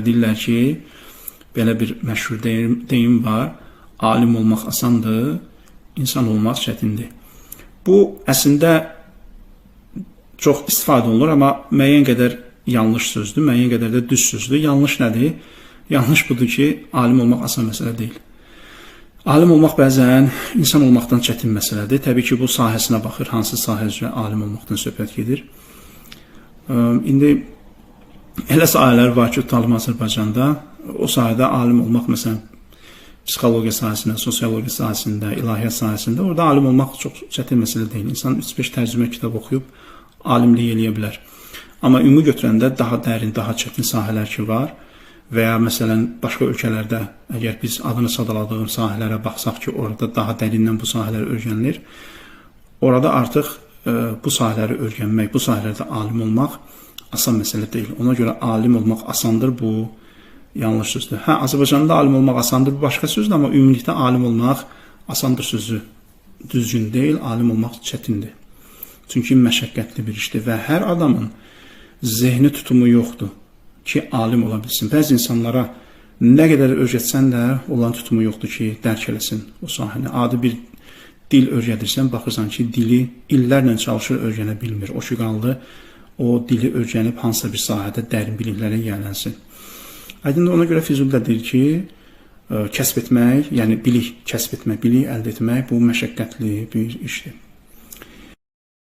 Deyirlər ki, belə bir məşhur deyim var, alim olmaq asandır, insan olmaq çətindir. Bu əslində çox istifadə olunur, amma müəyyən qədər yanlış sözdür, müəyyən qədər də düz sözdür. Yanlış nədir? Yanlış budur ki, alim olmaq asan məsələ deyil. Alim olmaq bəzən insan olmaqdan çətin məsələdir. Təbii ki, bu sahəsinə baxır, hansı sahə üzrə alim olmaqdan söhbət gedir. İndi elə sahələr var ki, tutalım Azərbaycanda, o sahədə alim olmaq, məsələn, psixologiya sahəsində, sosiologiya sahəsində, ilahiyyat sahəsində, orada alim olmaq çox çətin məsələ deyil. İnsan 3-5 tərcümə kitab oxuyub alimlik eləyə bilər. Amma ümumi götürəndə daha dərin, daha çətin sahələr ki var və ya məsələn başqa ölkələrdə əgər biz adını sadaladığım sahələrə baxsaq ki, orada daha dərindən bu sahələr öyrənilir. Orada artıq bu sahələri öyrənmək, bu sahələrdə alim olmaq asan məsələ deyil. Ona görə alim olmaq asandır, bu yanlış sözdür. Hə, Azərbaycanda alim olmaq asandır, bu başqa sözdür, amma ümumilikdə alim olmaq asandır sözü düzgün deyil, alim olmaq çətindir. Çünki məşəqqətli bir işdir və hər adamın zehni tutumu yoxdur ki, alim ola bilsin. Bəzi insanlara nə qədər öyrətsən də onların tutumu yoxdur ki, dərk eləsin o sahəni. Adi bir dil öyrədirsən, baxırsan ki, dili illərlə çalışır, öyrənə bilmir. O ki qaldı, o dili öyrənib hansısa bir sahədə dərin biliklərə yiyələnsin. Aydındır, ona görə Füzuli də deyir ki, kəsb etmək, yəni bilik kəsb etmək, bilik əldə etmək bu məşəqqətli bir işdir.